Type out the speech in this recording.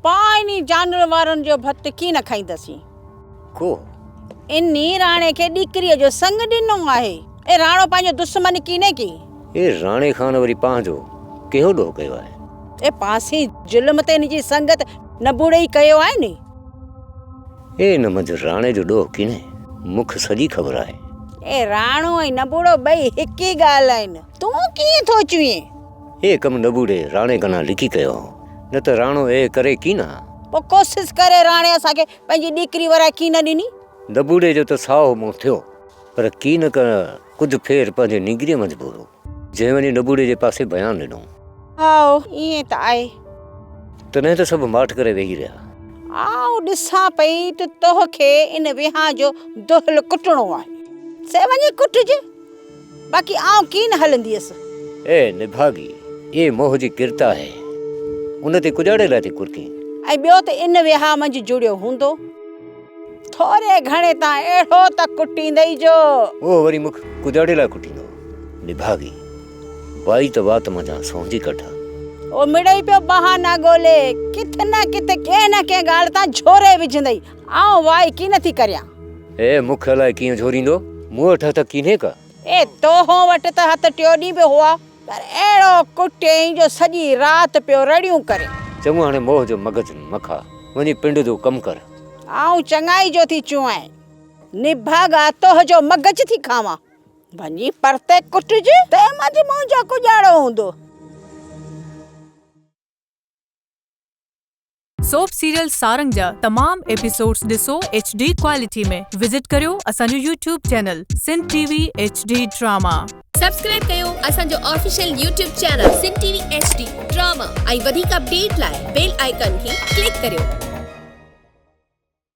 پاء انهي جانور وارن جو ڀت ڪين کائيندسين. ڪو. انهي راڻي کي ڏيڪريء جو سڱ ڏنو آهي. اي راڻو پنهنجو دشمن ڪينهي ڪي. اي راڻي خان وري پنهنجو ڪهڙو ڏوهه ڪيو آهي. اي پاسين ظلم ته ان جي سنگت نبوڙي ئي ڪيو آهي ني. اي ان منجهه راڻي جو ڏوهه ڪينهي، مون کي سڄي خبر آهي. اي راڻو ۽ نبوڙو ٻئي هڪ ئي ڳالهه آهن، تون ڪيئن ٿو چوين؟ اي ڪم نبوڙي راڻي ڪنان لڪي ڪيو هو، نه ته راڻو اي ڪري ڪين ها. پوء ڪوشش ڪري راڻي اسان کي پنهنجي ڏيڪري ورائي ڪين ڏني. نبوڙي جو ته ساهه منهن ٿيو، پر ڪين ڪه ڪجهه ڦير پنهنجي نينگريء منجهه به هو. جنهن وڃي نبوڙي جي پاسي بيان ڏنو. هائو، ائين ته آهي. تڏهن ته سڀ ماٺ ڪري ويهي رهيا. آئون ڏسان پئي ته تو کي ان ويهان جو دهل ڪٽڻو آهي، سي وڃي ڪٽج، باقي آئون ڪين هلنديس. اي نڀاڳي، اي موهه جي ڪرت آهي، ان تي ڪڄاڙي لاء ٿي ڪرڪين. ۽ ٻيو ته ان ويهان منجهه جڙيو هوندو. ٿوري گهڻي تان اهڙو ته ڪٽيندئي جو. اهو وري مون کي ڪڄاڙي لاء ڪٽيندو. نڀاڳي، وائي ته وات منجهان سونهجي ڪڍ. او مڙئي پيو بهانا ڳولي، ڪٿ نه ڪٿ ڪنهن نه ڪنهن ڳالهه تان جهوري وجهندئي. آئون وائي ڪين ٿي ڪريان. اي مون کي الائي ڪيئن جهوريندو؟ مون وٽ هٿ ڪينهي ڪا. اي توهون وٽ ته هٿ ٽيو ڏينهن به هئا، پر اهڙو ڪٽيئين جو سڄي رات پيو رڙيون ڪري. چڱو هاڻي موهه جو مغز نه کاء، وڃي پنڊ جو ڪم ڪر. آئون چڱائي جو ٿي چونئين، نڀاڳا توهه جو مغز ٿي کاوان. وڃي پرتي ڪٽج، تنهن منجهه منهنجو ڪڄاڙو هوندو. سوپ سيريل سارنگ جا تمام ايپيسوڊز ڏسو ايڇ ڊي ڪوالٽي ۾ وزٽ ڪريو اسان جو YouTube channel Sindh T V H D drama. Subscribe ڪيو اسان جو official YouTube channel Sindh T V H D drama ۽ وڌيڪ اپڊيٽ لاء بيل آئيڪان کي ڪلڪ ڪريو.